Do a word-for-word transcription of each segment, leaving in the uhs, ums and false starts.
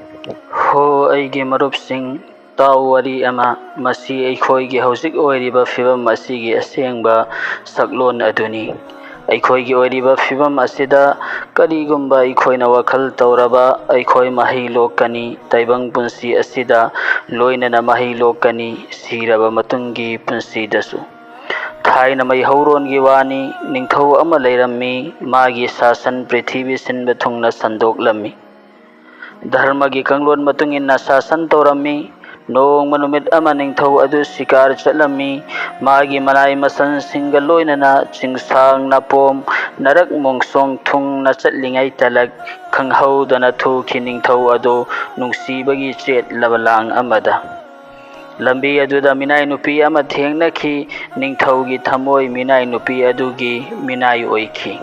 ꯍꯣ, ꯑꯩꯒꯤ ꯃꯔꯨꯞꯁꯤꯡ, ꯇꯥꯎ ꯋꯥꯔꯤ ꯑꯃ꯫ ꯃꯁꯤ ꯑꯩꯈꯣꯏꯒꯤ ꯍꯧꯖꯤꯛ ꯑꯣꯏꯔꯤꯕ ꯐꯤꯕꯝ ꯑꯁꯤꯒꯤ ꯑꯁꯦꯡꯕ ꯁꯛꯂꯣꯟ ꯑꯗꯨꯅꯤ꯫ ꯑꯩꯈꯣꯏꯒꯤ ꯑꯣꯏꯔꯤꯕ ꯐꯤꯕꯝ ꯑꯁꯤꯗ ꯀꯔꯤꯒꯨꯝꯕ ꯑꯩꯈꯣꯏꯅ ꯋꯥꯈꯜ ꯇꯧꯔꯕ, ꯑꯩꯈꯣꯏ ꯃꯍꯩ ꯂꯣꯛꯀꯅꯤ, ꯇꯥꯏꯕꯪ ꯄꯨꯟꯁꯤ ꯑꯁꯤꯗ ꯂꯣꯏꯅꯅ ꯃꯍꯩ ꯂꯣꯛꯀꯅꯤ, ꯁꯤꯔꯕ ꯃꯇꯨꯡꯒꯤ ꯄꯨꯟꯁꯤꯗꯁꯨ꯫ ꯊꯥꯏꯅ ꯃꯩꯍꯧꯔꯣꯟꯒꯤ ꯋꯥꯅꯤ, ꯅꯤꯡꯊꯧ ꯑꯃ ꯂꯩꯔꯝꯃꯤ, ꯃꯥꯒꯤ ꯁꯥꯁꯟ ꯄ꯭ꯔꯤꯊꯤꯕꯤ ꯁꯤꯟꯕ ꯊꯨꯡꯅ ꯁꯟꯗꯣꯛꯂꯝꯃꯤ꯫ ꯙꯔꯃꯒꯤ ꯀꯥꯡꯂꯣꯟ ꯃꯇꯨꯡ ꯏꯟꯅ ꯁꯥꯁꯟ ꯇꯧꯔꯝꯃꯤ꯫ ꯅꯣꯡꯃ ꯅꯨꯃꯤꯠ ꯑꯃ ꯅꯤꯡꯊꯧ ꯑꯗꯨ ꯁꯤꯀꯥꯔ ꯆꯠꯂꯝꯃꯤ꯫ ꯃꯥꯒꯤ ꯃꯅꯥꯏ ꯃꯁꯟꯁꯤꯡꯒ ꯂꯣꯏꯅꯅ ꯆꯤꯡꯁꯥꯡ ꯅꯥꯄꯣꯝ ꯅꯔꯛ ꯃꯣꯡꯁꯣꯡ ꯊꯨꯡꯅ ꯆꯠꯂꯤꯉꯩ ꯇꯂꯛ ꯈꯪꯍꯧꯗꯅ ꯊꯨꯈꯤ ꯅꯤꯡꯊꯧ ꯑꯗꯨ ꯅꯨꯡꯁꯤꯕꯒꯤ ꯆꯦꯠꯂꯕ ꯂꯥꯡ ꯑꯃꯗ꯫ ꯂꯝꯕꯤ ꯑꯗꯨꯗ ꯃꯤꯅꯥꯏ ꯅꯨꯄꯤ ꯑꯃ ꯊꯦꯡꯅꯈꯤ꯫ ꯅꯤꯡꯊꯧꯒꯤ ꯊꯃꯣꯏ ꯃꯤꯅꯥꯏ ꯅꯨꯄꯤ ꯑꯗꯨꯒꯤ ꯃꯤꯅꯥꯏ ꯑꯣꯏꯈꯤ꯫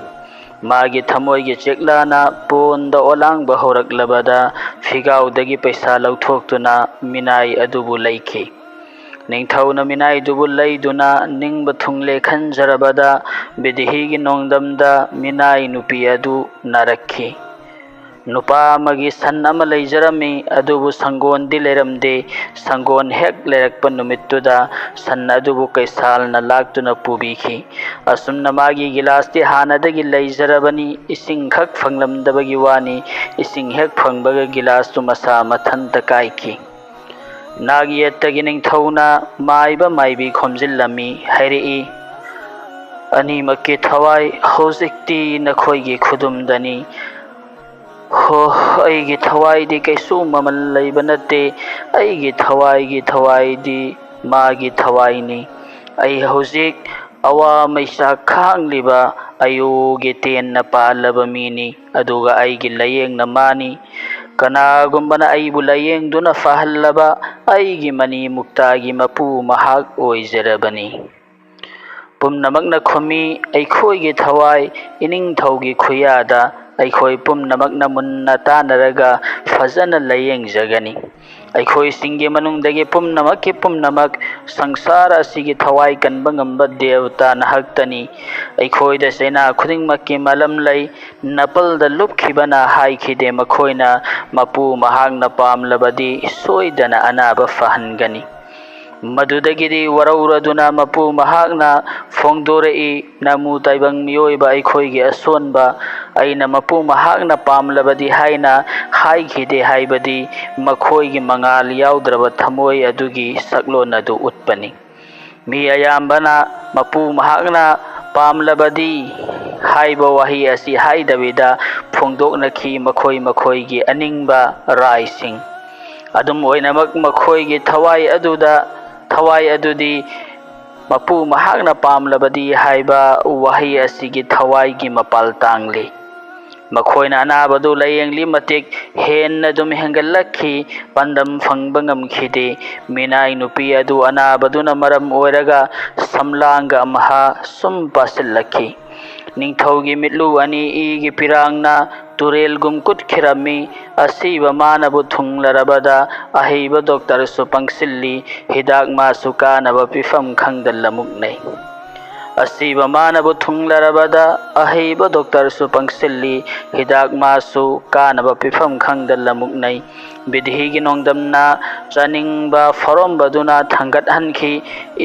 ꯃꯥꯒꯤ ꯊꯃꯣꯏꯒꯤ ꯆꯦꯛꯂꯥꯅ ꯄꯣꯟꯗ ꯑꯣꯂꯥꯡꯕ ꯍꯧꯔꯛꯂꯕꯗ ꯐꯤꯒꯥꯎꯗꯒꯤ ꯄꯩꯁꯥ ꯂꯧꯊꯣꯛꯇꯨꯅ ꯃꯤꯅꯥꯏ ꯑꯗꯨꯕꯨ ꯂꯩꯈꯤ꯫ ꯅꯤꯡꯊꯧꯅ ꯃꯤꯅꯥꯏꯗꯨꯕꯨ ꯂꯩꯗꯨꯅ ꯅꯤꯡꯕ ꯊꯨꯡꯂꯦ ꯈꯟꯖꯔꯕꯗ ꯕꯤꯗꯤꯍꯤꯒꯤ ꯅꯣꯡꯗꯝꯗ ꯃꯤꯅꯥꯏ ꯅꯨꯄꯤ ꯑꯗꯨ ꯅꯥꯔꯛꯈꯤ꯫ ꯅꯨꯄꯥ ꯑꯃꯒꯤ ꯁꯟ ꯑꯃ ꯂꯩꯖꯔꯝꯃꯤ, ꯑꯗꯨꯕꯨ ꯁꯪꯒꯣꯟꯗꯤ ꯂꯩꯔꯝꯗꯦ꯫ ꯁꯪꯒꯣꯟ ꯍꯦꯛ ꯂꯩꯔꯛꯄ ꯅꯨꯃꯤꯠꯇꯨꯗ ꯁꯟ ꯑꯗꯨꯕꯨ ꯀꯩꯁꯥꯜꯅ ꯂꯥꯛꯇꯨꯅ ꯄꯨꯕꯤꯈꯤ꯫ ꯑꯁꯨꯝꯅ ꯃꯥꯒꯤ ꯒꯤꯂꯥꯁꯇꯤ ꯍꯥꯟꯅꯗꯒꯤ ꯂꯩꯖꯔꯕꯅꯤ, ꯏꯁꯤꯡꯈꯛ ꯐꯪꯂꯝꯗꯕꯒꯤ ꯋꯥꯅꯤ꯫ ꯏꯁꯤꯡ ꯍꯦꯛ ꯐꯪꯕꯒ ꯒꯤꯂꯥꯁꯇꯨ ꯃꯁꯥ ꯃꯊꯟꯇ ꯀꯥꯏꯈꯤ꯫ ꯅꯥꯛ ꯌꯦꯠꯇꯒꯤ ꯅꯤꯡꯊꯧꯅ ꯃꯥꯏꯕ ꯃꯥꯏꯕꯤ ꯈꯣꯝꯖꯤꯜꯂꯝꯃꯤ꯫ ꯍꯥꯏꯔꯛꯏ, "ꯑꯅꯤꯃꯛꯀꯤ ꯊꯋꯥꯏ ꯍꯧꯖꯤꯛꯇꯤ ꯅꯈꯣꯏꯒꯤ ꯈꯨꯗꯨꯝꯗꯅꯤ꯫ ꯍꯣ, ꯑꯩꯒꯤ ꯊꯋꯥꯏꯗꯤ ꯀꯩꯁꯨ ꯃꯃꯜ ꯂꯩꯕ ꯅꯠꯇꯦ꯫ ꯑꯩꯒꯤ ꯊꯋꯥꯏꯒꯤ ꯊꯋꯥꯏꯗꯤ ꯃꯥꯒꯤ ꯊꯋꯥꯏꯅꯤ꯫ ꯑꯩ ꯍꯧꯖꯤꯛ ꯑꯋꯥ ꯃꯩꯆꯥꯛ ꯈꯥꯡꯂꯤꯕ ꯑꯌꯣꯒꯤ ꯇꯦꯟꯅ ꯄꯥꯜꯂꯕ ꯃꯤꯅꯤ, ꯑꯗꯨꯒ ꯑꯩꯒꯤ ꯂꯥꯏꯌꯦꯡꯅ ꯃꯥꯅꯤ꯫ ꯀꯅꯥꯒꯨꯝꯕꯅ ꯑꯩꯕꯨ ꯂꯥꯏꯌꯦꯡꯗꯨꯅ ꯐꯍꯜꯂꯕ ꯑꯩꯒꯤ ꯃꯅꯤ ꯃꯨꯛꯇꯥꯒꯤ ꯃꯄꯨ ꯃꯍꯥꯛ ꯑꯣꯏꯖꯔꯕꯅꯤ꯫" ꯄꯨꯝꯅꯃꯛꯅ ꯈꯨꯝꯃꯤ, "ꯑꯩꯈꯣꯏꯒꯤ ꯊꯋꯥꯏ, ꯏꯅꯤꯡꯊꯧꯒꯤ ꯈꯨꯌꯥꯗ ꯑꯩꯈꯣꯏ ꯄꯨꯝꯅꯃꯛꯅ ꯃꯨꯟꯅ ꯇꯥꯟꯅꯔꯒ ꯐꯖꯅ ꯂꯥꯏꯌꯦꯡꯖꯒꯅꯤ꯫" ꯑꯩꯈꯣꯏꯁꯤꯡꯒꯤ ꯃꯅꯨꯡꯗꯒꯤ ꯄꯨꯝꯅꯃꯛꯀꯤ ꯄꯨꯝꯅꯃꯛ ꯁꯪꯁꯥꯔ ꯑꯁꯤꯒꯤ ꯊꯋꯥꯏ ꯀꯟꯕ ꯉꯝꯕ ꯗꯦꯕꯇꯥ ꯅꯍꯥꯛꯇꯅꯤ꯫ ꯑꯩꯈꯣꯏꯗ ꯆꯩꯅꯥ ꯈꯨꯗꯤꯡꯃꯛꯀꯤ ꯃꯔꯝ ꯂꯩ꯫ ꯅꯄꯜꯗ ꯂꯨꯞꯈꯤꯕꯅ ꯍꯥꯏꯈꯤꯗꯦ, ꯃꯈꯣꯏꯅ ꯃꯄꯨ ꯃꯍꯥꯛꯅ ꯄꯥꯝꯂꯕꯗꯤ ꯁꯣꯏꯗꯅ ꯑꯅꯥꯕ ꯐꯍꯟꯒꯅꯤ꯫ ꯃꯗꯨꯗꯒꯤꯗꯤ ꯋꯥꯔꯧꯔꯗꯨꯅ ꯃꯄꯨ ꯃꯍꯥꯛꯅ ꯐꯣꯡꯗꯣꯔꯛꯏ, ꯅꯃꯨ ꯇꯥꯏꯕꯪ ꯃꯤꯑꯣꯏꯕ ꯑꯩꯈꯣꯏꯒꯤ ꯑꯁꯣꯟꯕ, ꯑꯩꯅ ꯃꯄꯨ ꯃꯍꯥꯛꯅ ꯄꯥꯝꯂꯕꯗꯤ ꯍꯥꯏꯅ ꯍꯥꯏꯈꯤꯗꯦ ꯍꯥꯏꯕꯗꯤ ꯃꯈꯣꯏꯒꯤ ꯃꯉꯥꯜ ꯌꯥꯎꯗ꯭ꯔꯕ ꯊꯃꯣꯏ ꯑꯗꯨꯒꯤ ꯁꯛꯂꯣꯟ ꯑꯗꯨ ꯎꯠꯄꯅꯤ꯫ ꯃꯤ ꯑꯌꯥꯝꯕꯅ ꯃꯄꯨ ꯃꯍꯥꯛꯅ ꯄꯥꯝꯂꯕꯗꯤ ꯍꯥꯏꯕ ꯋꯥꯍꯩ ꯑꯁꯤ ꯍꯥꯏꯗꯕꯤꯗ ꯐꯣꯡꯗꯣꯛꯅꯈꯤ, ꯃꯈꯣꯏ ꯃꯈꯣꯏꯒꯤ ꯑꯅꯤꯡꯕ ꯔꯥꯏꯁꯤꯡ꯫ ꯑꯗꯨꯝ ꯑꯣꯏꯅꯃꯛ, ꯃꯈꯣꯏꯒꯤ ꯊꯋꯥꯏ ꯑꯗꯨꯗ, ꯊꯋꯥꯏ ꯑꯗꯨꯗꯤ ꯃꯄꯨ ꯃꯍꯥꯛꯅ ꯄꯥꯝꯂꯕꯗꯤ ꯍꯥꯏꯕ ꯋꯥꯍꯩ ꯑꯁꯤꯒꯤ ꯊꯋꯥꯏꯒꯤ ꯃꯄꯥꯜ ꯇꯥꯡꯂꯤ꯫ ꯃꯈꯣꯏꯅ ꯑꯅꯥꯕꯗꯨ ꯂꯥꯌꯦꯡꯂꯤ ꯃꯇꯤꯛ ꯍꯦꯟꯅ ꯑꯗꯨꯝ ꯍꯦꯟꯒꯠꯂꯛꯈꯤ꯫ ꯄꯥꯟꯗꯝ ꯐꯪꯕ ꯉꯝꯈꯤꯗꯦ꯫ ꯃꯤꯅꯥꯏ ꯅꯨꯄꯤ ꯑꯗꯨ ꯑꯅꯥꯕꯗꯨꯅ ꯃꯔꯝ ꯑꯣꯏꯔꯒ ꯁꯝꯂꯥꯡꯒ ꯑꯃꯍꯥ ꯁꯨꯝ ꯄꯥꯁꯤꯜꯂꯛꯈꯤ꯫ ꯅꯤꯡꯊꯧꯒꯤ ꯃꯤꯠꯂꯨ ꯑꯅꯤ ꯏꯒꯤ ꯄꯤꯔꯥꯡꯅ ꯇꯨꯔꯦꯜꯒꯨꯝ ꯀꯨꯠꯈꯤꯔꯝꯃꯤ꯫ ꯑꯁꯤꯕ ꯃꯥꯅꯕꯨ ꯊꯨꯡꯂꯔꯕꯗ ꯑꯍꯩꯕ ꯗꯣꯛꯇꯔꯁꯨ ꯄꯪꯁꯤꯜꯂꯤ꯫ ꯍꯤꯗꯥꯛ ꯃꯥꯁꯨ ꯀꯥꯅꯕ ꯄꯤꯐꯝ ꯈꯪꯗ ꯂꯃꯨꯛꯅꯩ꯫ ꯑꯁꯤꯕ ꯃꯥꯅꯕꯨ ꯊꯨꯡꯂꯔꯕꯗ ꯑꯍꯩꯕ ꯗꯣꯛꯇꯔꯁꯨ ꯄꯪꯁꯤꯜꯂꯤ꯫ ꯍꯤꯗꯥꯛ ꯃꯥꯁꯨ ꯀꯥꯅꯕ ꯄꯤꯐꯝ ꯈꯪꯗ ꯂꯃꯨꯛꯅꯩ꯫ ꯕꯤꯙꯤꯒꯤ ꯅꯣꯡꯗꯝꯅ ꯆꯥꯅꯤꯡꯕ ꯐꯥꯎꯔꯝꯕꯗꯨꯅ ꯊꯥꯡꯒꯠꯍꯟꯈꯤ꯫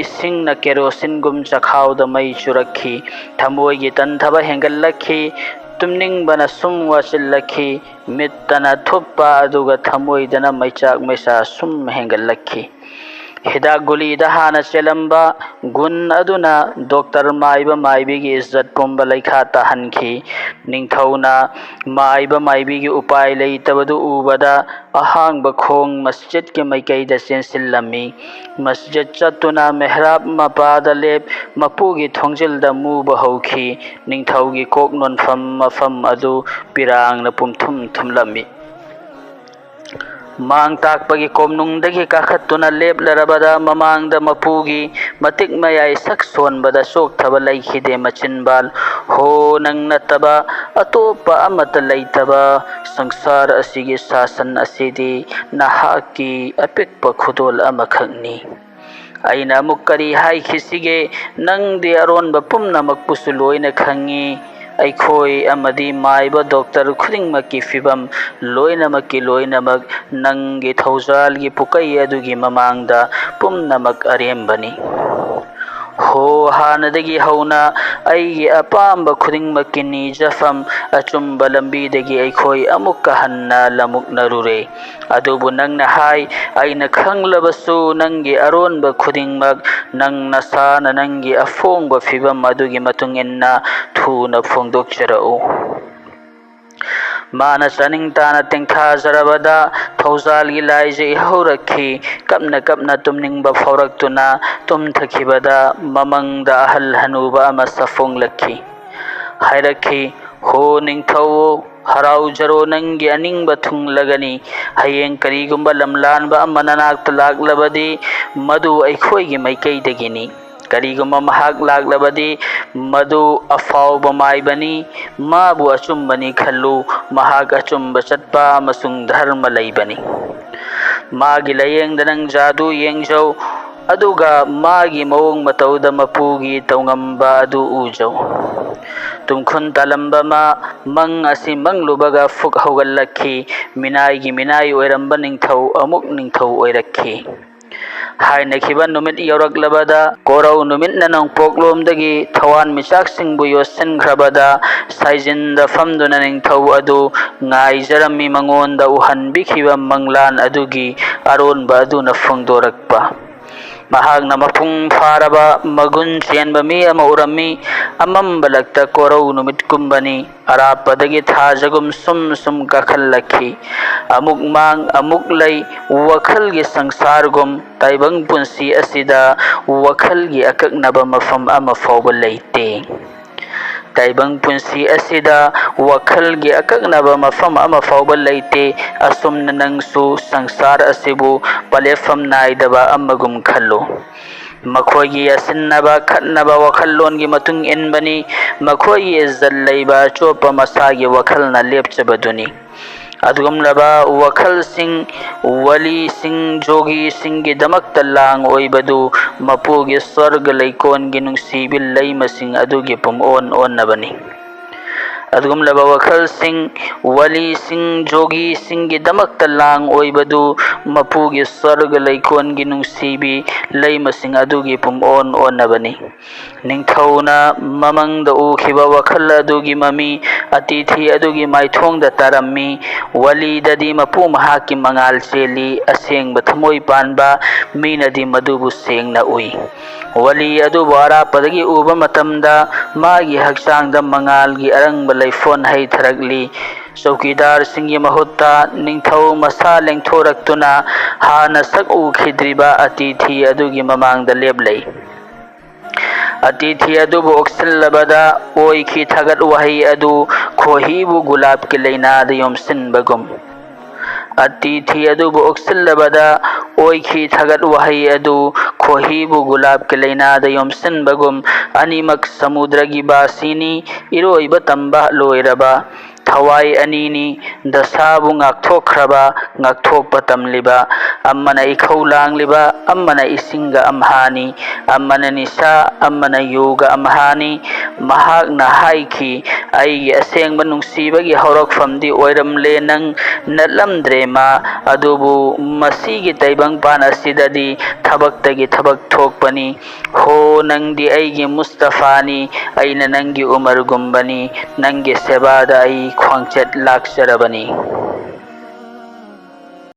ꯏꯁꯤꯡꯅ ꯀꯦꯔꯣꯁꯤꯟꯒꯨꯝ ꯆꯈꯥꯎꯗ ꯃꯩ ꯆꯨꯔꯛꯈꯤ꯫ ꯊꯃꯣꯏꯒꯤ ꯇꯟꯊꯕ ꯍꯦꯟꯒꯠꯂꯛꯈꯤ꯫ ꯇꯨꯝꯅꯤꯡꯕꯅ ꯁꯨꯝ ꯋꯥꯁꯤꯜꯂꯛꯈꯤ꯫ ꯃꯤꯠꯇꯅ ꯊꯨꯞꯄ ꯑꯗꯨꯒ ꯊꯃꯣꯏꯗꯅ ꯃꯩꯆꯥꯛ ꯃꯩꯁꯥ ꯁꯨꯝ ꯍꯦꯟꯒꯠꯂꯛꯈꯤ꯫ ꯍꯤꯗꯥꯛ ꯒꯨꯂꯤꯗ ꯍꯥꯟꯅ ꯆꯦꯜꯂꯝꯕ ꯒꯨꯟ ꯑꯗꯨꯅ ꯗꯣꯛꯇꯔ ꯃꯥꯏꯕ ꯃꯥꯏꯕꯤꯒꯤ ꯏꯖꯠ ꯄꯨꯝꯕ ꯂꯩꯈꯥ ꯇꯥꯍꯟꯈꯤ꯫ ꯅꯤꯡꯊꯧꯅ ꯃꯥꯏꯕ ꯃꯥꯏꯕꯤꯒꯤ ꯎꯄꯥꯏ ꯂꯩꯇꯕꯗꯨ ꯎꯕꯗ ꯑꯍꯥꯡꯕ ꯈꯣꯡ ꯃꯁꯖꯤꯠꯀꯤ ꯃꯥꯏꯀꯩꯗ ꯆꯦꯟꯁꯤꯜꯂꯝꯃꯤ꯫ ꯃꯁꯖꯤꯠ ꯆꯠꯇꯨꯅ ꯃꯦꯍ꯭ꯔꯥꯕ ꯃꯄꯥꯗ ꯂꯦꯞ ꯃꯄꯨꯒꯤ ꯊꯣꯡꯖꯤꯜꯗ ꯃꯨꯕ ꯍꯧꯈꯤ꯫ ꯅꯤꯡꯊꯧꯒꯤ ꯀꯣꯛ ꯅꯣꯟꯐꯝ ꯃꯐꯝ ꯑꯗꯨ ꯄꯤꯔꯥꯡꯅ ꯄꯨꯝꯊꯨꯝ ꯊꯨꯝꯂꯝꯃꯤ꯫ ꯃꯥꯡ ꯇꯥꯛꯄꯒꯤ ꯀꯣꯝꯅꯨꯡꯗꯒꯤ ꯀꯥꯈꯠꯇꯨꯅ ꯂꯦꯞꯂꯔꯕꯗ ꯃꯃꯥꯡꯗ ꯃꯄꯨꯒꯤ ꯃꯇꯤꯛ ꯃꯌꯥꯏ ꯁꯛ ꯁꯣꯟꯕꯗ ꯆꯣꯛꯊꯕ ꯂꯩꯈꯤꯗꯦ ꯃꯆꯤꯟꯕꯥꯜ꯫ ꯍꯣ, ꯅꯪ ꯅꯠꯇꯕ ꯑꯇꯣꯞꯄ ꯑꯃꯠꯇ ꯂꯩꯇꯕ ꯁꯪꯁꯥꯔ ꯑꯁꯤꯒꯤ ꯁꯥꯁꯟ ꯑꯁꯤꯗꯤ ꯅꯍꯥꯛꯀꯤ ꯑꯄꯤꯛꯄ ꯈꯨꯗꯣꯜ ꯑꯃꯈꯛꯅꯤ꯫ ꯑꯩꯅ ꯑꯃꯨꯛ ꯀꯔꯤ ꯍꯥꯏꯈꯤꯁꯤꯒꯦ? ꯅꯪꯗꯤ ꯑꯔꯣꯟꯕ ꯄꯨꯝꯅꯃꯛꯄꯨꯁꯨ ꯂꯣꯏꯅ ꯈꯪꯉꯤ꯫ ꯑꯩꯈꯣꯏ ꯑꯃꯗꯤ ꯃꯥꯏꯕ ꯗꯣꯛꯇꯔ ꯈꯨꯗꯤꯡꯃꯛꯀꯤ ꯐꯤꯕꯝ ꯂꯣꯏꯅꯃꯛꯀꯤ ꯂꯣꯏꯅꯃꯛ ꯅꯪꯒꯤ ꯊꯧꯖꯥꯜꯒꯤ ꯄꯨꯀꯩ ꯑꯗꯨꯒꯤ ꯃꯃꯥꯡꯗ ꯄꯨꯝꯅꯃꯛ ꯑꯔꯦꯝꯕꯅꯤ꯫ ꯍꯣ, ꯍꯥꯟꯅꯗꯒꯤ ꯍꯧꯅ ꯑꯩꯒꯤ ꯑꯄꯥꯝꯕ ꯈꯨꯗꯤꯡꯃꯛꯀꯤ ꯅꯤꯖꯐꯝ ꯑꯆꯨꯝꯕ ꯂꯝꯕꯤꯗꯒꯤ ꯑꯩꯈꯣꯏ ꯑꯃꯨꯛꯀ ꯍꯟꯅ ꯂꯃꯨꯛꯅꯔꯨꯔꯦ꯫ ꯑꯗꯨꯕꯨ ꯅꯪꯅ ꯍꯥꯏ, ꯑꯩꯅ ꯈꯪꯂꯕꯁꯨ ꯅꯪꯒꯤ ꯑꯔꯣꯟꯕ ꯈꯨꯗꯤꯡꯃꯛ ꯅꯪ ꯅꯁꯥꯅ ꯅꯪꯒꯤ ꯑꯐꯣꯡꯕ ꯐꯤꯕꯝ ꯑꯗꯨꯒꯤ ꯃꯇꯨꯡ ꯏꯟꯅ ꯊꯨꯅ ꯐꯣꯡꯗꯣꯛꯆꯔꯛꯎ꯫ ꯃꯥꯅ ꯆꯥꯅꯤꯡ ꯇꯥꯅ ꯇꯦꯡꯊꯥꯖꯔꯕꯗ ꯊꯧꯖꯥꯜꯒꯤ ꯂꯥꯏꯖ ꯏꯍꯧꯔꯛꯈꯤ꯫ ꯀꯞꯅ ꯀꯞꯅ ꯇꯨꯝꯅꯤꯡꯕ ꯐꯥꯎꯔꯛꯇꯨꯅ ꯇꯨꯝꯊꯈꯤꯕꯗ ꯃꯃꯪꯗ ꯑꯍꯜ ꯍꯅꯨꯕ ꯑꯃ ꯁꯥꯐꯣꯡꯂꯛꯈꯤ꯫ ꯍꯥꯏꯔꯛꯈꯤ, "ꯍꯣ ꯅꯤꯡꯊꯧ, ꯍꯔꯥꯎꯖꯔꯣ, ꯅꯪꯒꯤ ꯑꯅꯤꯡꯕ ꯊꯨꯡꯂꯒꯅꯤ꯫ ꯍꯌꯦꯡ ꯀꯔꯤꯒꯨꯝꯕ ꯂꯝꯂꯥꯟꯕ ꯑꯃ ꯅꯅꯥꯛꯇ ꯂꯥꯛꯂꯕꯗꯤ ꯃꯗꯨ ꯑꯩꯈꯣꯏꯒꯤ ꯃꯥꯏꯀꯩꯗꯒꯤꯅꯤ꯫ ꯀꯔꯤꯒꯨꯝꯕ ꯃꯍꯥꯛ ꯂꯥꯛꯂꯕꯗꯤ ꯃꯗꯨ ꯑꯐꯥꯎꯕ ꯃꯥꯏꯕꯅꯤ꯫ ꯃꯥꯕꯨ ꯑꯆꯨꯝꯕꯅꯤ ꯈꯜꯂꯨ꯫ ꯃꯍꯥꯛ ꯑꯆꯨꯝꯕ ꯆꯠꯄ ꯑꯃꯁꯨꯡ ꯙꯔꯃ ꯂꯩꯕꯅꯤ꯫ ꯃꯥꯒꯤ ꯂꯥꯌꯦꯡꯗ ꯅꯪ ꯖꯥꯗꯨ ꯌꯦꯡꯖꯧ, ꯑꯗꯨꯒ ꯃꯥꯒꯤ ꯃꯑꯣꯡ ꯃꯇꯧꯗ ꯃꯄꯨꯒꯤ ꯇꯧꯉꯝꯕ ꯑꯗꯨ ꯎꯖꯧ꯫ ꯇꯨꯝꯈꯨꯟ ꯇꯥꯂꯝꯕ ꯃꯥ ꯃꯪ ꯑꯁꯤ ꯃꯪꯂꯨꯕꯒ ꯐꯨꯛ ꯍꯧꯒꯠꯂꯛꯈꯤ꯫ ꯃꯤꯅꯥꯏꯒꯤ ꯃꯤꯅꯥꯏ ꯑꯣꯏꯔꯝꯕ ꯅꯤꯡꯊꯧ ꯑꯃꯨꯛ ꯅꯤꯡꯊꯧ ꯑꯣꯏꯔꯛꯈꯤ꯫ ꯍꯥꯏꯅꯈꯤꯕ ꯅꯨꯃꯤꯠ ꯌꯧꯔꯛꯂꯕꯗ ꯀꯣꯔꯧ ꯅꯨꯃꯤꯠꯅ ꯅꯣꯡꯄꯣꯛꯂꯣꯝꯗꯒꯤ ꯊꯋꯥꯟꯃꯤꯆꯥꯛꯁꯤꯡꯕꯨ ꯌꯣꯠꯁꯤꯟꯈ꯭ꯔꯕꯗ ꯁꯥꯏꯖꯤꯟꯗ ꯐꯝꯗꯨꯅ ꯅꯤꯡꯊꯧ ꯑꯗꯨ ꯉꯥꯏꯖꯔꯝꯃꯤ꯫ ꯃꯉꯣꯟꯗ ꯎꯍꯟꯕꯤꯈꯤꯕ ꯃꯪꯂꯥꯟ ꯑꯗꯨꯒꯤ ꯑꯔꯣꯟꯕ ꯑꯗꯨꯅ ꯐꯣꯡꯗꯣꯔꯛꯄ꯫ ꯃꯍꯥꯛꯅ ꯃꯄꯨꯡ ꯐꯥꯔꯕ ꯃꯒꯨꯟ ꯆꯦꯟꯕ ꯃꯤ ꯑꯃ ꯎꯔꯝꯃꯤ꯫ ꯑꯃꯝꯕ ꯂꯛꯇ ꯀꯣꯔꯧ ꯅꯨꯃꯤꯠꯀꯨꯝꯕꯅꯤ꯫ ꯑꯔꯥꯞꯄꯗꯒꯤ ꯊꯥꯖꯒꯨꯝ ꯁꯨꯝ ꯁꯨꯝ ꯀꯥꯈꯠꯂꯛꯈꯤ꯫ ꯑꯃꯨꯛ ꯃꯥꯡ, ꯑꯃꯨꯛ ꯂꯩ, ꯋꯥꯈꯜꯒꯤ ꯁꯪꯁꯥꯔꯒꯨꯝ ꯇꯥꯏꯕꯪ ꯄꯨꯟꯁꯤ ꯑꯁꯤꯗ ꯋꯥꯈꯜꯒꯤ ꯑꯀꯛꯅꯕ ꯃꯐꯝ ꯑꯃ ꯐꯥꯎꯕ ꯂꯩꯇꯦ꯫ ꯇꯥꯏꯕꯪ ꯄꯨꯟꯁꯤ ꯑꯁꯤꯗ ꯋꯥꯈꯜꯒꯤ ꯑꯀꯛꯅꯕ ꯃꯐꯝ ꯑꯃ ꯐꯥꯎꯕ ꯂꯩꯇꯦ꯫ ꯑꯁꯨꯝꯅ ꯅꯪꯁꯨ ꯁꯪꯁꯥꯔ ꯑꯁꯤꯕꯨ ꯄꯂꯦꯐꯝ ꯅꯥꯏꯗꯕ ꯑꯃꯒꯨꯝ ꯈꯜꯂꯨ꯫ ꯃꯈꯣꯏꯒꯤ ꯌꯥꯁꯤꯟꯅꯕ ꯈꯠꯅꯕ ꯋꯥꯈꯜꯂꯣꯟꯒꯤ ꯃꯇꯨꯡ ꯏꯟꯕꯅꯤ꯫ ꯃꯈꯣꯏꯒꯤ ꯏꯖꯠ ꯂꯩꯕ ꯑꯆꯣꯞꯄ ꯃꯁꯥꯒꯤ ꯋꯥꯈꯜꯅ ꯂꯦꯞꯆꯕꯗꯨꯅꯤ꯫ ꯑꯗꯨꯒꯨꯝꯂꯕ ꯋꯥꯈꯜꯁꯤꯡ, ꯋꯥꯂꯤꯁꯤꯡ, ꯖꯣꯒꯤꯁꯤꯡꯒꯤꯗꯃꯛꯇ ꯂꯥꯡ ꯑꯣꯏꯕꯗꯨ ꯃꯄꯨꯒꯤ ꯁ꯭ꯋꯔꯒ ꯂꯩꯀꯣꯟꯒꯤ ꯅꯨꯡꯁꯤꯕꯤ ꯂꯩꯃꯁꯤꯡ ꯑꯗꯨꯒꯤ ꯄꯨꯝꯑꯣꯟ ꯑꯣꯟꯅꯕꯅꯤ꯫ ꯑꯗꯨꯒꯨꯝꯂꯕ ꯋꯥꯈꯜꯁꯤꯡ, ꯋꯥꯂꯤꯁꯤꯡ, ꯖꯣꯒꯤꯁꯤꯡꯒꯤꯗꯃꯛꯇ ꯂꯥꯡ ꯑꯣꯏꯕꯗꯨ ꯃꯄꯨꯒꯤ ꯁ꯭ꯋꯔꯒ ꯂꯩꯀꯣꯟꯒꯤ ꯅꯨꯡꯁꯤꯕꯤ ꯂꯩꯃꯁꯤꯡ ꯑꯗꯨꯒꯤ ꯄꯨꯝꯑꯣꯟ ꯑꯣꯟꯅꯕꯅꯤ꯫ ꯅꯤꯡꯊꯧꯅ ꯃꯃꯪꯗ ꯎꯈꯤꯕ ꯋꯥꯈꯜ ꯑꯗꯨꯒꯤ ꯃꯃꯤ ꯑꯇꯤꯊꯤ ꯑꯗꯨꯒꯤ ꯃꯥꯏꯊꯣꯡꯗ ꯇꯥꯔꯝꯃꯤ꯫ ꯋꯥꯂꯤꯗꯗꯤ ꯃꯄꯨ ꯃꯍꯥꯛꯀꯤ ꯃꯉꯥꯜ ꯆꯦꯜꯂꯤ꯫ ꯑꯁꯦꯡꯕ ꯊꯃꯣꯏ ꯄꯥꯟꯕ ꯃꯤꯅꯗꯤ ꯃꯗꯨꯕꯨ ꯁꯦꯡꯅ ꯎꯏ꯫ ꯋꯥꯂꯤ ꯑꯗꯨꯕꯨ ꯑꯔꯥꯞꯄꯗꯒꯤ ꯎꯕ ꯃꯇꯝꯗ ꯃꯥꯒꯤ ꯍꯛꯆꯥꯡꯗ ꯃꯉꯥꯜꯒꯤ ꯑꯔꯪꯕ ꯂꯩꯐꯣꯟ ꯍꯩꯊꯔꯛꯂꯤ꯫ ꯆꯧꯀꯤꯗꯥꯔꯁꯤꯡꯒꯤ ꯃꯍꯨꯠꯇ ꯅꯤꯡꯊꯧ ꯃꯁꯥ ꯂꯦꯡꯊꯣꯔꯛꯇꯨꯅ ꯍꯥꯟꯅ ꯁꯛ ꯎꯈꯤꯗ꯭ꯔꯤꯕ ꯑꯇꯤꯊꯤ ꯑꯗꯨꯒꯤ ꯃꯃꯥꯡꯗ ꯂꯦꯞꯂꯩ꯫ ꯑꯇꯤꯊꯤ ꯑꯗꯨꯕꯨ ꯑꯣꯛꯁꯤꯜꯂꯕꯗ ꯑꯣꯏꯈꯤ ꯊꯥꯒꯠ ꯋꯥꯍꯩ ꯑꯗꯨ ꯈꯣꯍꯤꯕꯨ ꯒꯨꯂꯥꯞꯀꯤ ꯂꯩꯅꯥꯗ ꯌꯣꯝꯁꯤꯟꯕꯒꯨꯝ꯫ ꯑꯇꯤꯊꯤ ꯑꯗꯨꯕꯨ ꯑꯣꯛꯁꯤꯜꯂꯕꯗ ꯑꯣꯏꯈꯤ ꯊꯥꯒꯠ ꯋꯥꯍꯩ ꯑꯗꯨ ꯈꯣꯍꯤꯕꯨ ꯒꯨꯂꯥꯞꯀꯤ ꯂꯩꯅꯥꯗ ꯌꯣꯝꯁꯤꯟꯕꯒꯨꯝ꯫ ꯑꯅꯤꯃꯛ ꯁꯃꯨꯗ꯭ꯔꯒꯤ ꯕꯥꯁꯤꯅꯤ, ꯏꯔꯣꯏꯕ ꯇꯝꯕ ꯂꯣꯏꯔꯕ꯫ ꯊꯋꯥꯏ ꯑꯅꯤꯅꯤ, ꯗꯁꯥꯕꯨ ꯉꯥꯛꯊꯣꯛꯈ꯭ꯔꯕ, ꯉꯥꯛꯊꯣꯛꯄ ꯇꯝꯂꯤꯕ꯫ ꯑꯃꯅ ꯏꯈꯧ ꯂꯥꯡꯂꯤꯕ, ꯑꯃꯅ ꯏꯁꯤꯡꯒ ꯑꯝꯍꯥꯅꯤ꯫ ꯑꯃꯅ ꯅꯤꯁꯥ, ꯑꯃꯅ ꯌꯨꯒ ꯑꯝꯍꯥꯅꯤ꯫ ꯃꯍꯥꯛꯅ ꯍꯥꯏꯈꯤ, "ꯑꯩꯒꯤ ꯑꯁꯦꯡꯕ ꯅꯨꯡꯁꯤꯕꯒꯤ ꯍꯧꯔꯛꯐꯝꯗꯤ ꯑꯣꯏꯔꯝꯂꯦ ꯅꯪ, ꯅꯠꯂꯝꯗ꯭ꯔꯦ ꯃꯥ꯫ ꯑꯗꯨꯕꯨ ꯃꯁꯤꯒꯤ ꯇꯥꯏꯕꯪꯄꯥꯟ ꯑꯁꯤꯗꯗꯤ ꯊꯕꯛꯇꯒꯤ ꯊꯕꯛ ꯊꯣꯛꯄꯅꯤ꯫ ꯍꯣ, ꯅꯪꯗꯤ ꯑꯩꯒꯤ ꯃꯨꯁꯇꯐꯥꯅꯤ, ꯑꯩꯅ ꯅꯪꯒꯤ ꯎꯃꯔꯒꯨꯝꯕꯅꯤ, ꯅꯪꯒꯤ ꯁꯦꯕꯥꯗ ꯑꯩ ꯈ꯭ꯋꯥꯡꯆꯠ ꯂꯥꯛꯆꯔꯕꯅꯤ"꯫